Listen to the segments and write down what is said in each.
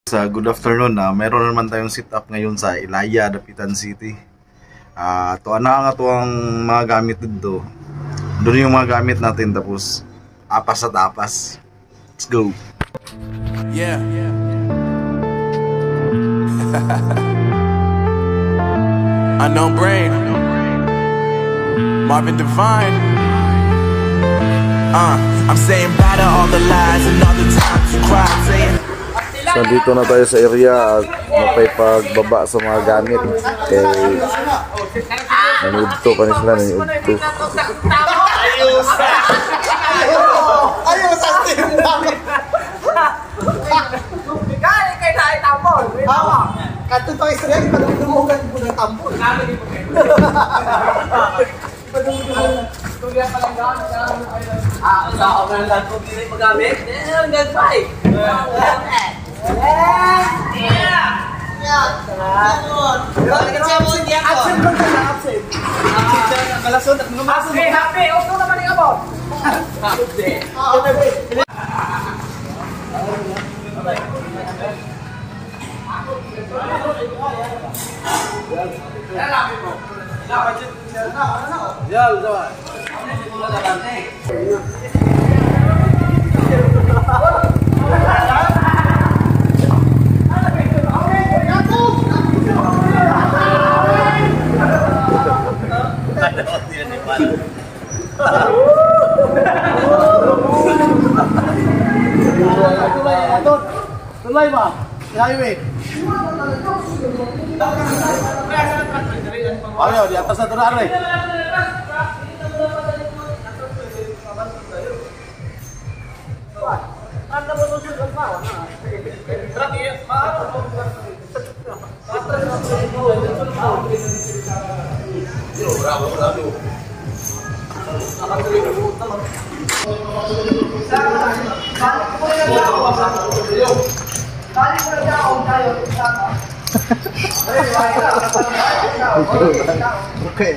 Sa good afternoon na meron na naman tayong sit up ngayon sa Ilaya, Dapitan City. To ana ang atuang mga gamit dito. Doon yung mga gamit natin, tapos apas at apas. Let's go. Yeah. Unknown Brain. Marvin Divine. I'm saying bye to all the lies and all the times you cried. Saying So dito na tayo sa area at mapay pagbaba sa mga gamit kay nanudto pa ni sila, nanudto. Ayos! Ayos sa timbang! Kaya kay na tambol. Kadto to Israel, padumdumogan po ng tambol. Ah, sa ako na lang kung dili magamit. Eh, ang gagpay. Absent lang tayo, absent. Happy, happy. Oto naman ni amo. Tulay ba? Highway. Ayo, di atas na ito. Okay.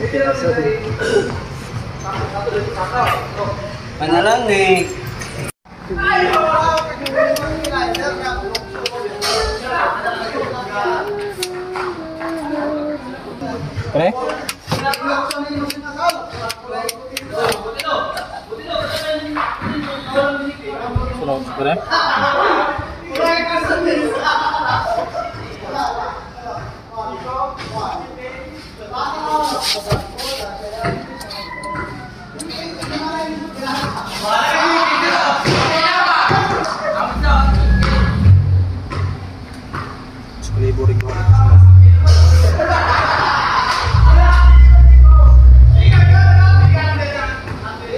Panalang eh. Pre? Sunod, pre?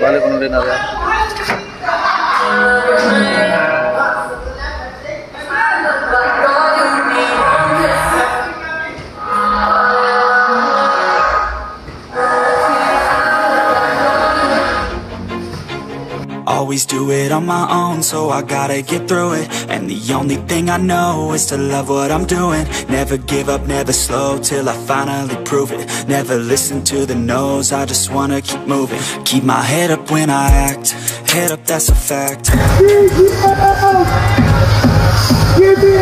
Balik ko na rin na. Always do it on my own, so I gotta get through it. And the only thing I know is to love what I'm doing. Never give up, never slow, till I finally prove it. Never listen to the no's, I just wanna keep moving. Keep my head up when I act, head up, that's a fact. Give me